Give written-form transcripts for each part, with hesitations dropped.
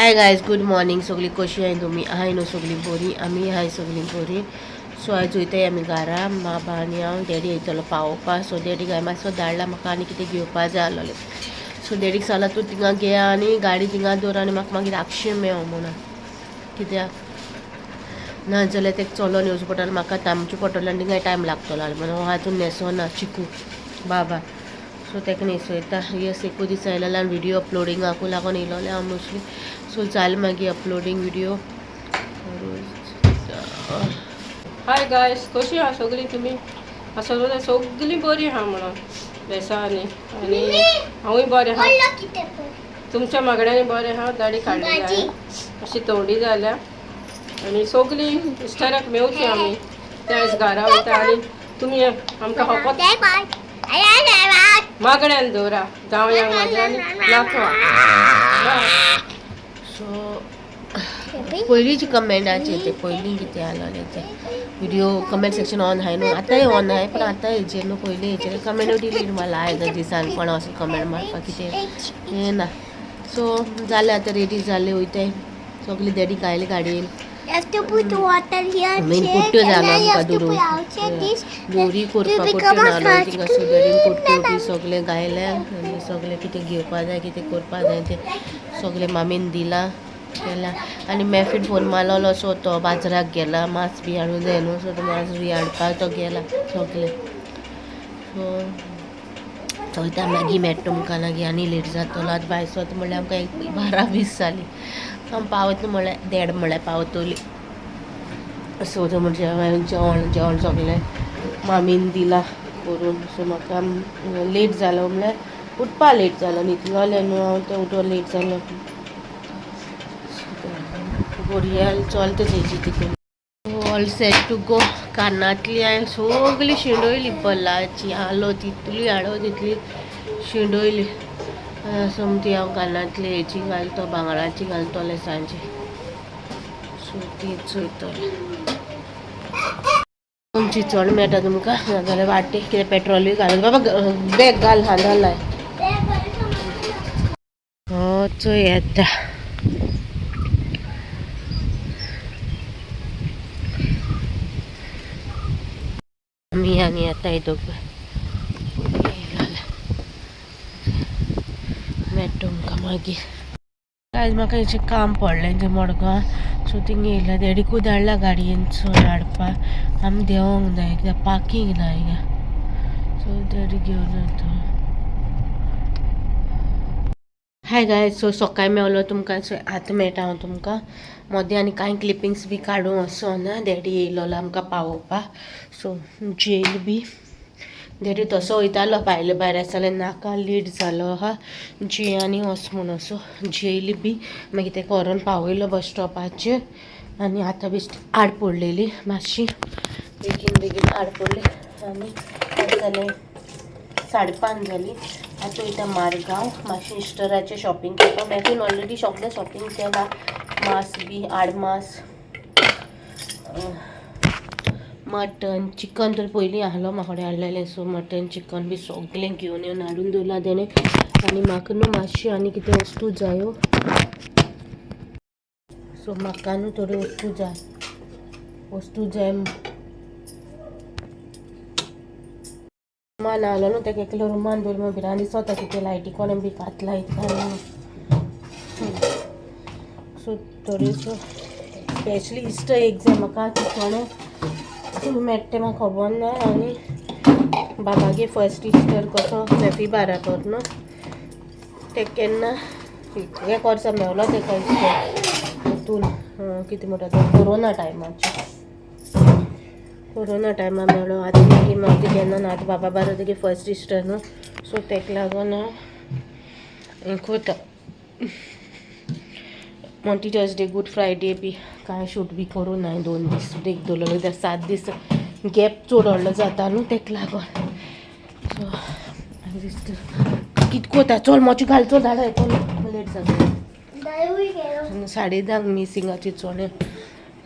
Hi guys, good morning. सगळी कशी आहाय तुमी? आहाय न्हू सगळीं बरी? आमी आहाय सगळीं बरी. सो आयज वयताय आमी घरा, बाबा आनी हांव. डॅडी वयतलो पावोवपा. सो डॅडीक हांवें मातसो धाडला, म्हाका आनी कितें घेवपा जाय आसलोलें. सो डॅडीक सांगलां, तूं थिंगा घे आनी गाडी थिंगा दवर आनी म्हाका मागीर आगशे मेव म्हणून. कित्याक ना जाल्यार तेका चलोन येवचो पडटलो, म्हाका थांबचें पडटलें आनी थिंगाय टायम लागतलो म्हणून. हांव आजून न्हेसोना चिकू बाबा. सो ताका न्हेसयता. येस, एकू दीस आयलेलो आनी व्हिडियो अपलोडिंगाकू लागून येयलोलें हांव मोस्टली. सो जालें मागीर अपलोडींग व्हिडियो. हाय गायस, कशी आहा सगळीं तुमी? आसा सगळीं बरी आहा म्हणून बेसा. आनी आनी हांवूय बरें आहा, तुमच्या मागण्यांनी बरें आहा. दाडी काडली जाय, अशी तोंडी जाल्या आनी सगळीं इस्टराक मेवची आमी. त्या आयज घरा वयता आनी तुमी आमकां फकत मागण्यान दवरा, जावयांक म्हाज्या आनी नातवा. सो पयलींची कमेंटाचे ते पयलीं कितें आसलेलें ते व्हिडिओ कमेंट सेक्शन ऑन आहाय न्हू, आतांय ऑन आहाय, पण आतां हेजेर न्हू, पयलीं हेजेर कमेंट डिलीट मारला. आयज दिसान कोण असो कमेंट मारपाक कितें हें ना. सो जालें, आतां रेडी जालें, वयताय सगळीं. डॅडी आयले गाडयेन. मेन कुट्ट्यो जाय आमकां दुरू दोरी करपाक, कुट्ट्यो ना थिंगा. सो डॅडीन कुट्ट्यो बी सगळें गायलें आनी सगळें कितें घेवपा जाय, कितें करपा जाय तें सगळें मामीन दिलां, केलां. आनी मॅफीन फोन मारलोलो, सो तो बाजाराक गेला, मांस बी हाडूं जाय न्हू. सो तो मांस बी हाडपाक तो गेला सगळें. सो चोयता, मागीर मेळटा तुमकां मागीर, आनी लेट जातलो. आतां भायर सरता म्हणल्यार आमकां एक 12:20 जाली. आमी पावता म्हणल्यार 1:30 म्हणल्यार पावतली. सो तो म्हणजे हांवें जेवण जेवण सगळें मामीन दिलां करून. सो म्हाका लेट जालो म्हणल्यार उठपा लेट जालो, न्हिदलोलें न्हू हांव, तें उठोन लेट जालो. गोरयाल चलता तेजी तितून. All set to go. कानांतली हांवें सगळी शिंडोयली, बल्लाची आलो तितली हाडो तितली शिंडोयली. सोमती हांव कानांतली हेची घालतो, भांगराची घालतलें सांजे. सो तीच चोयतलें. तुमची चड मेळटा तुमकां, नाजाल्यार वाटेक कितें पेट्रोलूय घालून. बाबा, बॅग घाल, खांदार लाय. हो चोय येता. आमी आनी येता दोग. मेळटा तुमकां मागीर. आयज म्हाका हेचें काम पडलें तें मडगांव. सो थिंगा येयला, डॅडीकूय धाडला गाडयेन चड हाडपाक. आमी देंवोंक जाय कित्याक पार्कींग ना हिंगा. सो डॅडी घेवन वयता. हाय गाय, सो सकाळी मेवलो तुमकां, सो आतां मेळटा हांव तुमकां. मदें आनी कांय क्लिपिंग्स बी काडूंक असो ना. डॅडी येयलोलो आमकां पावोवपाक. सो जेल बी डॅडी तसो वयतालो, भायले भायर आसतालें, नाका, लेट जालो आहा, जे आनी वच म्हूण. असो जेयली बी, मागीर तेका व्हरोन पावयलो बस स्टॉपाचेर. आनी आतां बेश्टी आड पडलेली मातशी, बेगीन बेगीन आड पडली. आनी जालें 5:30 जाली. आतां वयता मारगांव मातशें इस्टराचें शॉपिंग करपाक. मॅफीन ऑलरेडी सगळें शॉपिंग केलां, मांस बी, हाड मांस, मटन चिकन तर पयलीं आहलो म्हाका हाडलेलें. सो मटन चिकन बी सगळें घेवन येवन हाडून दवरलां तेणें. आनी म्हाका न्हू मातशी आनी कितें वस्तू जायो. सो म्हाका न्हू थोड्यो वस्तू जाय, वस्तू जाय. रुमान आहलो न्हू, तेका एकलो रुमान दवर. भिरांत दिसता कितें लायटी कोणें बी कात लायत काय. सो थोड्योश्यो स्पेशली इश्ट एक जाय म्हाका, चिचोणें खूंय मेळटा तें म्हाका खबर ना. आनी बाबागे फर्स्ट इस्टर कसो मॅफी बाराबर न्हू, तेका केन्ना एक वर्सा मेवलो तेका इस्टर हितून, कितें म्हणटा तो, कोरोना टायमाचेर, कोरोना टायमार मेळ्ळो. आतां मागीर मागीर केन्ना ना. आतां बाबा बारा तेगे फर्स्ट इस्टर न्हू, सो तेका लागून हांव हें करता. टिचर्स डे, गूड फ्रायडे बी कांय शूट बी करूं ना. 2 दीस ब्रेक दवरलेलो कित्याक 7 दीस गॅप चड व्हडलो जाता न्हू, तेका लागून. सो दिसता कित कोता, चल मोचे घाल, चल धाड, चल, लेट जाता. 10:30 मिसिंगाची चोणे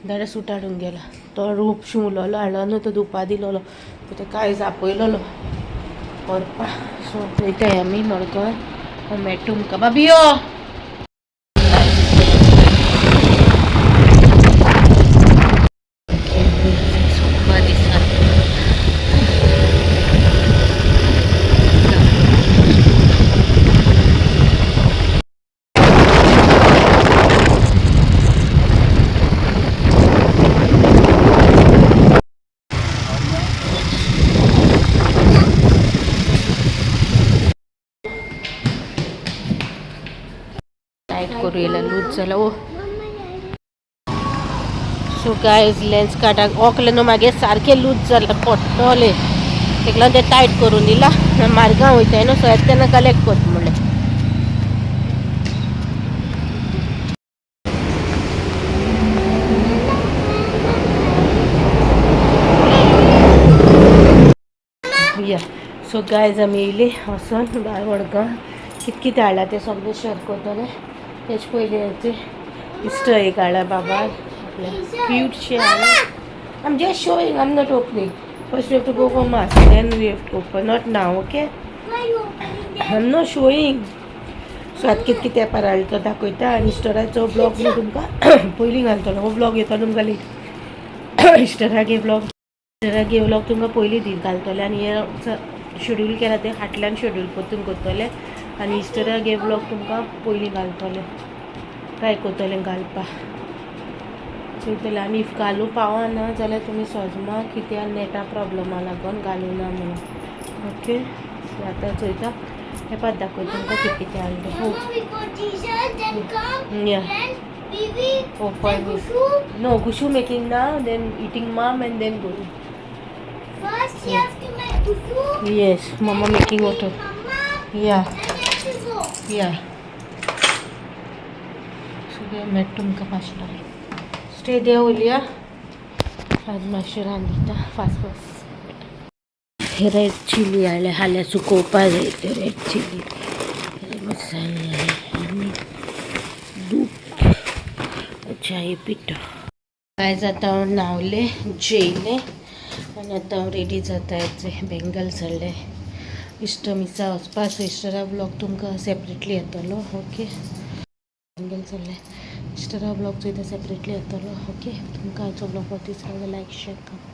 दाडे सूट हाडूंक गेला. तो रूप शिंवलोलो हाडलो न्हू, तो धुवपा दिलोलो, ते कांय आपयलोलो व्हरपा. सो वयताय आमी मडगांव. मेळटा तुमकां. बाबी यो. टायट करूं येयला, लूज जाला. ओ, सो गायज, लेन्स कार्डाक ओकले न्हू मागीर सारकें लूज जालां, पडटलें. तेका लागून तें टायट करून दिलां. मार्गां वयताय न्हू, सो येता तेन्ना कलेक्ट करता म्हणलें. या, सो गायज, आमी येयली वचोन भायर मडगांव. कितें कितें हाडलां तें सगळें शेअर करतलें. तेजे पयलीं हेचें इश्टर एक हाडला बाबा आपल्या, क्यूटशें हाडलां. I'm just showing, I'm not opening. First we have to go for mass, then we have to open. Not now, okay? Why you opening that? I'm not showing. So आतां कितें कितें पेपर हाडला तो दाखयता आनी इस्टराचो ब्लॉग न्हू तुमकां पयलीं घालतलो. हो ब्लॉग येता तुमकां लेट. इस्टराक हे ब्लॉग तुमकां पयलीं दी घालतले आनी हे शेड्यूल केला ते फाटल्यान शेड्यूल परतून करतले आनी इस्टराक हे ब्लॉग तुमकां पयलीं घालतले, ट्राय करतले घालपाक, चोयतले. आनी if घालूं पावना जाल्यार तुमी सोजमा, कित्याक नेटा प्रॉब्लमा लागून घालूं ना म्हणून. ओके, सो आतां चोयता, हेपात दाखयता तुमकां कितें कितें हाडलें. हो. Mama, we go Jesus, then come, Yeah. then we will Open. Then Gushu. No, gushu making now, then eating mom and then going. First you have to make Gushu. Yes, mama making water. Mama, then you have to go. Yeah. So we met तुमकां मातशें. Stay there उलया. आज मातशें रांदिता fast fast. हे red chilli हाडले, हाल्या सुकोवपा जाय त्यो red chilli. मसाले आनी दूद, च्याये पिठो. काय, आतां हांव न्हांवलें, जेयलें आनी आतां हांव रेडी जाता. बँगल्स हाडले, इश्ट मिसा वचपा. सो इश्टरा ब्लॉग तुमकां सेपरेटली येतलो. ओके, बँगल्स हाडले, इश्टरा ब्लॉग चोयता, सेपरेटली येतलो. ओके, तुमकां आयचो ब्लॉग बरो दिसलो, लायक, शेअर, कमेंट.